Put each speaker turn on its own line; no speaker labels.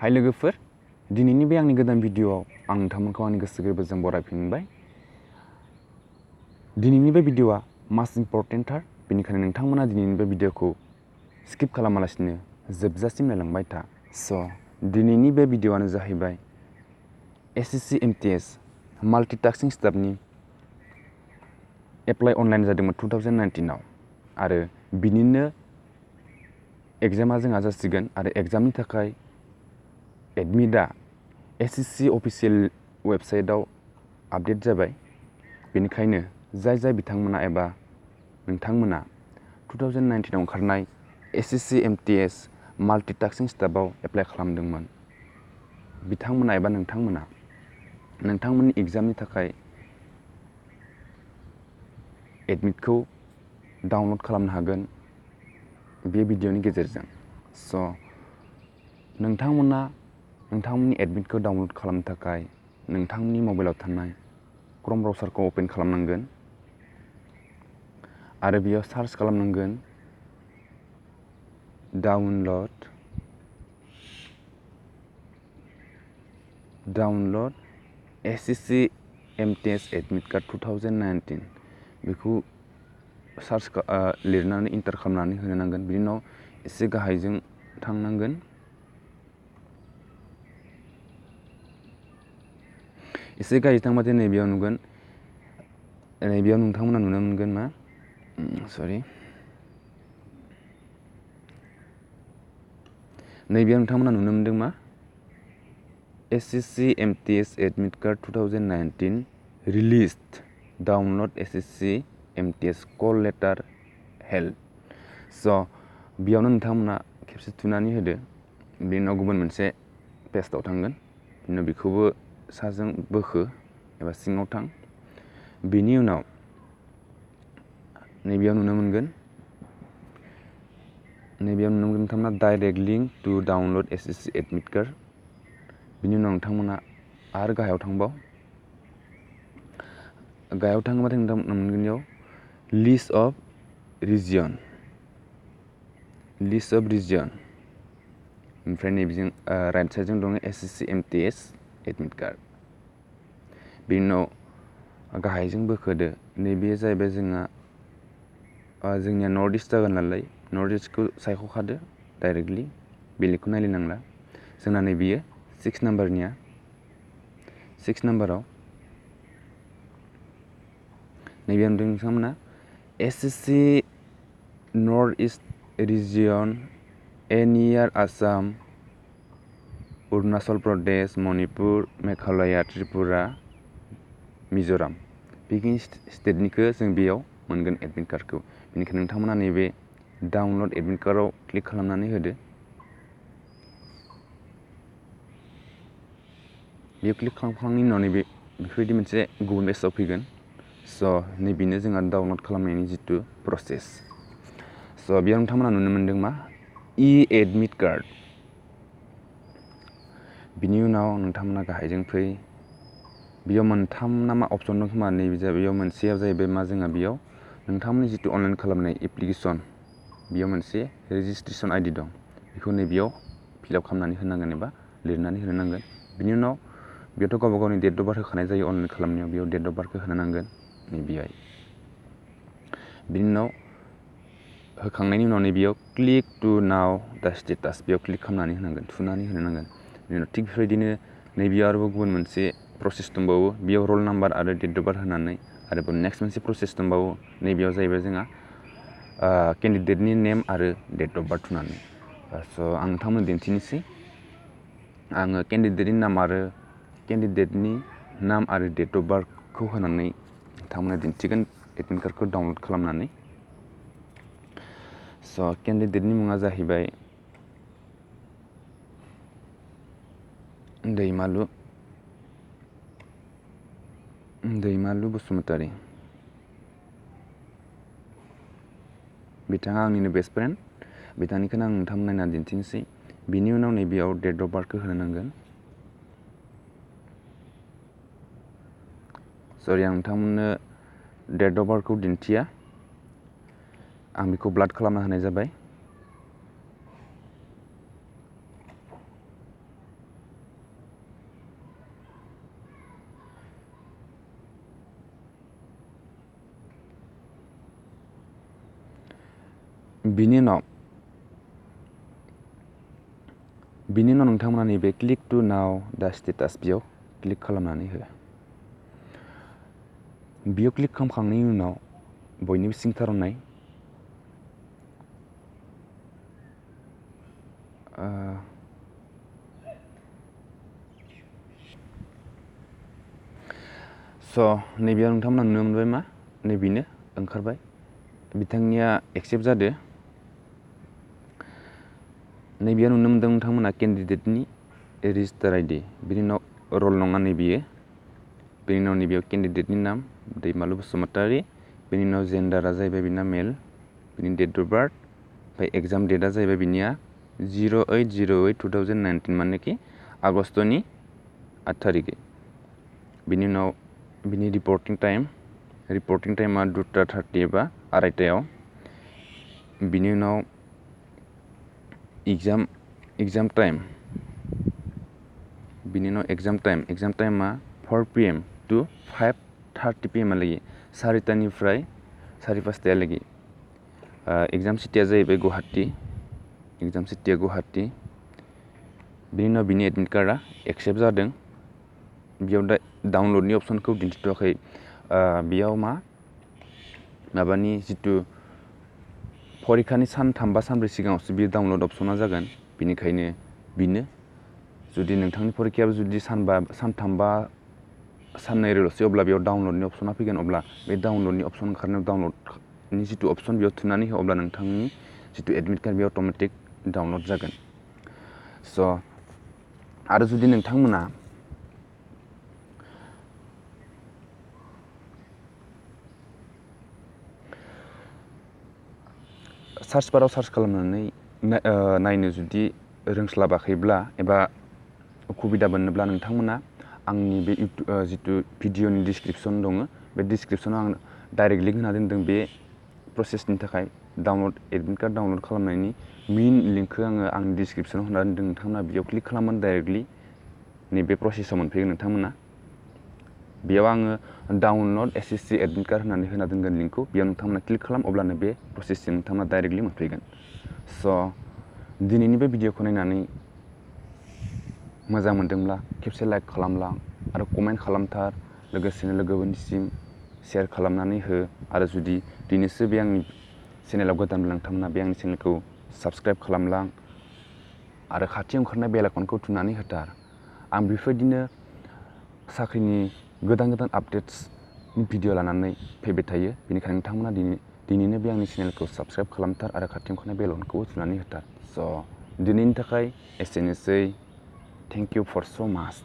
हाय लोगोफोर, दिनैनि बे आंनि गोदान भिडिअआव आं नोंथांमोनखौ आंनि गोसो गोरबोजों बरायफिनबाय। दिनैनि बे भिडिअआ मास्ट इम्परटेन्टथार, बेनिखायनो नोंथांमोना दिनैनि बे भिडिअखौ स्किप खालामालासिनो जोबजासिम नायलांबाय था। दिनैनि बे भिडिअआनो जाहैबाय SSC MTS माल्टिटास्किं स्टाफनि एप्लाइ अनलाइन जादोंमोन 2019 आव आरो बिनिनो एग्जामा जोंहा जासिगोन आरो एग्जामनि थाखाय एडमिटआ SSC अफिसियेल वेबसाइटआव आपडेट जाबाय। बेनिखायनो जाय बिथांमोना एबा नोंथांमोना 2019 आव ओंखारनाय SSC MTS माल्टिटास्किं स्टाफआव एप्लाइ खालामदोंमोन, बिथांमोना एबा नोंथांमोननि एग्जामनि थाखाय एडमिटखौ डाउनलड खालामनो हागोन बे भिडिअनि गेजेरजों। नोंथांमोना नोंथांमोननि एडमिटखौ डाउनलड खालामनो थाखाय नोंथांनि मबाइलाव थानाय क्रोम ब्राउजारखौ ओपन खालामनांगोन आरो बेयाव सार्च खालामनांगोन download SSC MTS admit card 2019 बेखौ सार्च लिरनानै इन्टार खालामनानै होनो नांगोन। बिनि उनाव एसे गाहायजों थांनांगोन। एसे गाहाय थांबाथाय नैबेयाव नुगोन, नैबेयाव नोंथांमोना नुनो मोनगोन मा नैबेयाव नोंथांमोना नुनो मोनदों मा SSC MTS admit card 2019 released download SSC MTS call letter help. बेयावनो नोंथांमोना खेबसे थुनानै होदो। बेनि उनाव गुबुन मोनसे पेजआव थांगोन। बिनि उनाव बेखौबो साजों बोखो एबा सिङाव थां। बेनि उनाव नैबेयाव नुनो मोनगोन नोंथांमोना direct link to download SSC admit card. बिनि उनाव नोंथांमोना आरो गाहायाव थाङोबाथाय नोंथांमोना मोनगोन बेयाव लिस्ट अफ रिजियन। ओमफ्राय नैबेजों राइट साइडजों दङ SSC MTS एडमिट कार्ड। बेनि उनाव गाहायजों बोखोदो। नैबे जाहैबाय जोंनिया नर्थ इस्ट जागोन नालाय नर्थ इस्टखौ सायख'खादो डाइरेक्टलि, बेलेगखौ नायलायनांला। जोंना नैबेयो 6 नाम्बारनिया 6 नाम्बाराव नैबेयाव नुदों नोंथांमोना SSC नर्थ इस्ट रिजियन एनियार आसाम, अरुणाचल प्रदेश, मणिपुर, मेघालया, त्रिपुरा, मिज'राम बेखिनि स्टेटनिखौ जों बेयाव मोनगोन एडमिट कार्डखौ। बेनिखायनो नोंथांमोना नैबे डाउनलड एडमिट कार्डआव क्लिक खालामनानै होदो। बेयाव क्लिक खालामखांनायनि उनाव नैबे बेफोरबायदि मोनसे गुबुन पेजआव फैगोन। नैबेनो जोंहा डाउनलड खालामनायनि जिथु प्रसेस। बेयाव नोंथांमोना नुनो मोनदों मा एडमिट कार्ड। बिनि उनाव नोंथांमोना गाहायजों फै। बेयाव मोनथाम ना मा अपसन दं खोमा। बेयाव मोनसेया जाहैबाय मा जोंहा बेयाव नोंथांमोननि जिथु अनलाइन खालामनाय एप्लिकेसन, बेयाव मोनसे रेजिस्ट्रेसन ID दं। बेखौ नैबेयाव फिलआप खालामनानै होनांगोन एबा लिरनानै होनो नांगोन। बिनि उनाव बेयावथ' गावबा गावनि डेट अफ बार्थ होखानाय जायो अनलाइन खालामनायाव, बेयाव डेट अफ बार्थखौ होनो नांगोन नैबेहाय। बिनि उनाव होखांनायनि उनाव नैबेयाव क्लिक टु नाउ दा स्टेटास बेयाव क्लिक खालामनानै होनांगोन, थुनानै होनो नांगोन। बिनि उनाव थिग बेफोरबायदिनो नैबेयाव आरोबाव गुबुन मोनसे प्रसेस दंबावो। बेयाव रल नाम्बार आरो डेट अफ बार्थ होनानै आरोबाव नेक्स्ट मोनसे प्रसेस दंबावो। नैबेयाव जाहैबाय जोंहा केन्डिडेटनि नेम आरो डेट अफ बार्थ होनानै। आं नोंथांमोननो दिन्थिनोसै। आङो केन्डिडेटनि नाम आरो डेट अफ बार्थखौ होनानै नोंथांमोननो दिन्थिगोन एडमिट कार्डखौ डाउनलड खालामनानै। केन्डिडेटनि मुङा जाहैबाय दैमालु बसुमतारी। बिथाङा आंनिनो बेस्ट फ्रेन्ड। बिथांनिखौनो आं नोंथांमोन नायनानै दिन्थिनोसै। बिनि उनाव नैबेयाव डेट अफ बार्थखौ होनो नांगोन। आं नोंथांमोननो डेट अफ बार्थखौ दिन्थिया, आं बेखौ ब्लाड खालामना होनाय जाबाय। बिनि उनाव नोंथांमोना नैबे क्लिक टु नाउ दा स्टेटास बेयाव क्लिक खालामनानै हो। बेयाव क्लिक खालामखांनायनि उनाव बयनिबो सिंथाराव नाय नैबेयाव नोंथांमोना नुनो मोनबाय मा नैबेनो ओंखारबाय बिथांनिया एक्सेप्ट जादो। नैबेयाव नुनो मोनदों नोंथांमोना केन्डिडेटनि रेजिस्टार आइडि बिनि उनाव रल नङा नैबेयो बेनि उनाव नैबेयाव केन्डिडेटनि नाम दैमालु बसुमतारी बेनि उनाव जेन्डारा जाहैबाय बिना मेल बिनि डेट अफ बार्थ ओमफ्राय एग्जाम डेटआ जाहैबाय बिनिया 08/08/2019 मानेखि आगष्टनि 8 थारिखै बिनि उनाव बिनि रिपर्टिं टाइमा 2:30 एबा 2:30 बिनि उनाव एग्जाम टाइम बिनि उनाव एग्जाम टाइमा 4 PM to 5:30 PM हालागै 4टानिफ्राय 5:30 एग्जाम सिटिया जाहैबाय गुवाहाटि बिनि उनाव बिनि एडमिट कार्डआ एक्सेप्ट जादों। बेयाव डाउनलडनि अपसनखौ दिन्थिथ'वाखै बेयाव माबानि जिथु फरिखानि सानथाम बा सानब्रै सिगाङावसो बियो डाउनलड अपसना जागोन बेनिखायनो बिनो जुदि नोंथांनि फरिखायाबो जुदि सानथाम बा साननैल'सै अब्ला बेयाव डाउनलडनि अपसना फैगोन अब्ला बे डाउनलडनि अपसन ओंखारनायाव डाउनलडनि जिथु अपसन बेयाव थुनानै हो अब्ला नोंथांनि जिथु एडमिट कार्ड बेयाव अट'मेटिक डाउनलड जागोन। आरो जुदि नोंथांमोना सार्च बाराव सार्च खालामनानै नायनो जुदि रोंस्लाबाखैब्ला एबा उसुबिदा मोनोब्ला नोंथांमोना आंनि बे जिथु भिडिअनि डिसक्रिपसन दङ बे डिसक्रिपसनाव आं डाइरेक्ट लिंक होना दोनदों बे प्रसेसनि थाखाय एडमिट कार्ड डाउनलड खालामनायनि मेइन लिंकखौ आङो आंनि डिसक्रिपसनाव होना दोनदों नोंथांमोना बेयाव क्लिक खालामबानो डाइरेक्टलि नैबे प्रसेसआव मोनफैगोन नोंथांमोना बेयाव आङो डाउनलड SSC एडमिट कार्ड होननानै होना दोनगोन लिंकखौ बेयाव नोंथांमोना क्लिक खालाम अब्लानो बे प्रसेसजों नोंथांमोना डाइरेक्टलि मोनफैगोन। दिनैनि बे भिडिअखौ नायनानै मोजां मोनदोंब्ला खेबसे लाइक खालामलां आरो कमेन्ट खालामथार लोगोसेनो लोगोफोरनिसिम शेयार खालामनानै हो आरो जुदि दिनैसो बे आंनि चेनेलाव गोदानब्ला नोंथांमोना बे आंनि चेनेलखौ साबस्क्राइब खालामलां आरो खाथियाव ओंखारनाय बेल आइकनखौ थुनानै होथार। आं बेफोरबायदिनो साख्रिनि गोदान आपडेट्सनि भिडिअ लानानै फैबाय थायो बेनिखायनो नोंथांमोना दिनैनो बे आंनि चेनेलखौ साबस्क्राइब खालामथार आरो खाथियाव ओंखारनाय बेल आइकनखौबो थुनानै होथार। दिनैनि थाखाय एसेनोसै। थेंक इउ फर स' माच।